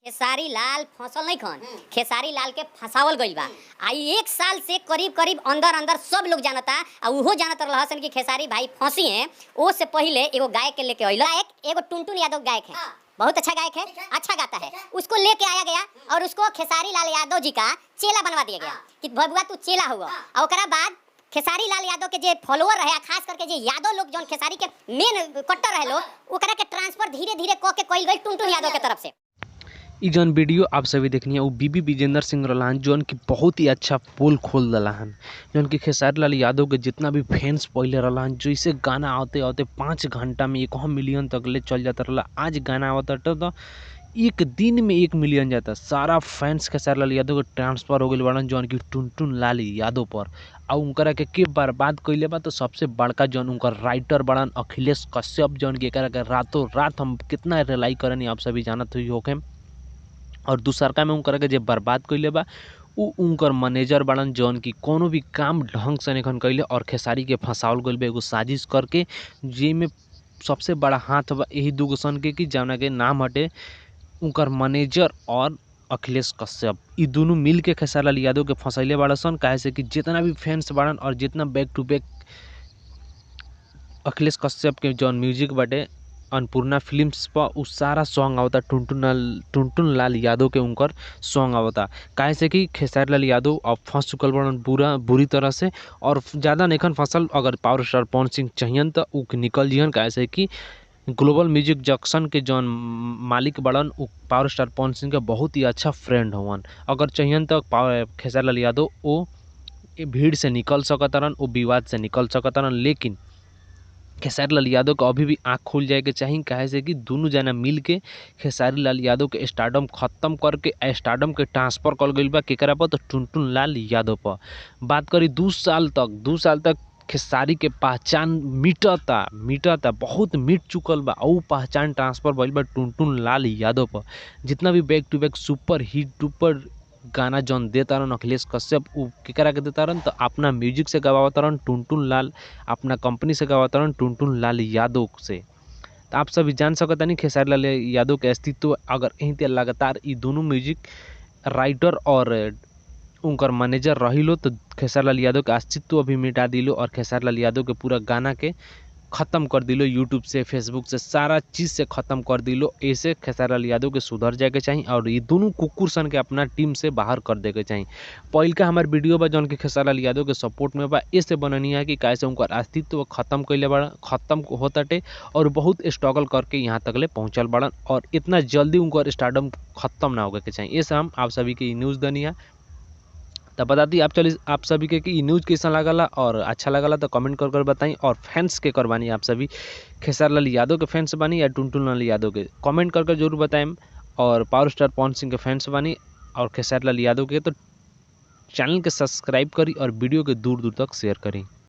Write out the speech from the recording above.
खेसारी लाल फसल नहीं खन, खेसारी लाल के फंसावल गइल बा। आ ई एक साल से करीब करीब अंदर अंदर सब लोग जानता आ उहो जानत रहसन कि खेसारी भाई फंसी हैं। ओ से पहिले एगो गायक के लेके अइल, गायक एगो टुनटुन यादव गायक है, बहुत अच्छा गायक है, अच्छा गाता है। उसको लेके आया गया और उसको खेसारी लाल यादव जी का चेला बनवा दिया गया कि बबुआ तू चेला हुआ। और ओकरा बाद खेसारी लाल यादव के जे फॉलोअर रहे, खास करके जे यादव लोग जौन खेसारी के मेन कट्टर रहे लोग, ओकरा के ट्रांसफर धीरे धीरे क के कइल गइल टुनटुन यादव के तरफ से। ई जौन वीडियो आप सभी देखनी है वो बीबी विजेंद्र सिंह रहलन, जौन की बहुत ही अच्छा पोल खोल दलाहन, जौन की खेसारी लाल यादव के जितना भी फैंस पहले रहलन, जैसे गाना आते आते 5 घंटा में 1 मिलियन तक ले चल जाता रहा। आज गाना आवता तो एक दिन में 1 मिलियन जाता। सारा फैंस खेसारी लाल यादव के ट्रांसफर हो गइल बाड़न जौन की टुनटुन लाल यादव पर। आ उनकरा के बर्बाद कइले बा तो सबसे बड़का जौन उनकर राइटर बाड़न अखिलेश कश्यप, जौन की एकरा के रातों रात हम कितना रिलाई करनी आप सभी जानत हुई होखे। और दूसरका में उनकरा के जे बर्बाद कइले बा उ उनकर मैनेजर बाड़न, जौन की कोनो भी काम ढंग से नइखन कइले और खेसारी के फंसावल गइल बा एगो साजिश करके, जेमे सबसे बड़ा हाथ बा यही दूगो सन के कि जौना के नाम हटे उनकर मैनेजर और अखिलेश कश्यप। ई दोनों मिल के खेसारी लाल यादव के फंसैले बाड़न सन, काहे से कि जितना भी फैंस बाड़न और जितना back to back Akhilesh Kashyap के जौन म्यूजिक बाटे अन्नपूर्णा फिल्म्स पर उ सारा सॉन्ग आवता, टुनटुन लाल यादव के उनकर सॉन्ग आवता। काहे से कि खेसारी लाल यादव अब फंस चुकल बड़न बुरी तरह से और ज़्यादा नइखन फसल। अगर पावर स्टार पवन सिंह चाहियन तो उ निकल जिहन, काहे से कि ग्लोबल म्यूजिक जंक्शन के जौन मालिक बड़न उ पावर स्टार पवन सिंह के बहुत ही अच्छा फ्रेंड हवन। अगर चाहियन तो खेसारी लाल यादव वो भीड़ से निकल सकतरन, वो विवाद से निकल सकतरन, लेकिन खेसारी लाल यादव को अभी भी आँख खुल जाए के चाही। काहे से कि दोनों जना मिल के खेसारी लाल यादव के स्टारडम खत्म करके स्टारडम के ट्रांसफर कर गइल बा केकरा पर, तो टुनटुन लाल यादव पर। बात करी 2 साल तक, 2 साल तक खेसारी के पहचान मिटता मिटता बहुत मिट चुकल बा और पहचान ट्रांसफर भइल बा टुनटुन लाल यादव पर। जितना भी back to back super hit duper गाना जौन देता रहन अखिलेश कश्यप, उ केकरा के देता रहन तो अपना म्यूजिक से गवावत रहन टुनटुन लाल, अपना कंपनी से गवावत रहन टुनटुन लाल यादव से। तो आप सभी जान सकतानी खेसारी लाल यादव के अस्तित्व अगर यहीं लगातार ई दोनों म्यूजिक राइटर और उनकर मैनेजर रही लो तो खेसारी लाल यादव के अस्तित्व भी मिटा दिलो और खेसारी लाल यादव के पूरा गाना के ख़त्म कर दिलो, यूट्यूब से फेसबुक से सारा चीज़ से ख़त्म कर दिलो। ऐसे खेसारी लाल यादव के सुधर जाए के चाहिए और ये दोनों कुकुर सन के अपना टीम से बाहर कर दे के चाहिए। पहिलका हमार वीडियो बा जौन कि खेसारी लाल यादव के सपोर्ट में बा, ऐसे बननी है कि कैसे उनकर अस्तित्व ख़त्म कैले बड़ा, ख़त्म होताटे और बहुत स्ट्रगल करके यहाँ तक ले पहुँचल बड़न और इतना जल्दी उनकर स्टारडम ख़त्म ना होके चाहिए। ऐसे हम आप सभी के न्यूज़ दनी है। तब बता दी आप चलिए आप सभी के कि न्यूज़ कैसा लागला और अच्छा लागला तो कमेंट कर कर बताई। और फैंस के कर बानी आप सभी खेसारी लाल यादव के फैंस बानी या टुनटुन लाल यादव के, कमेंट कर कर जरूर बताएं। और पावर स्टार पवन सिंह के फैंस बानी और खेसारी लाल यादव के, तो चैनल के सब्सक्राइब करी और वीडियो के दूर दूर तक शेयर करी।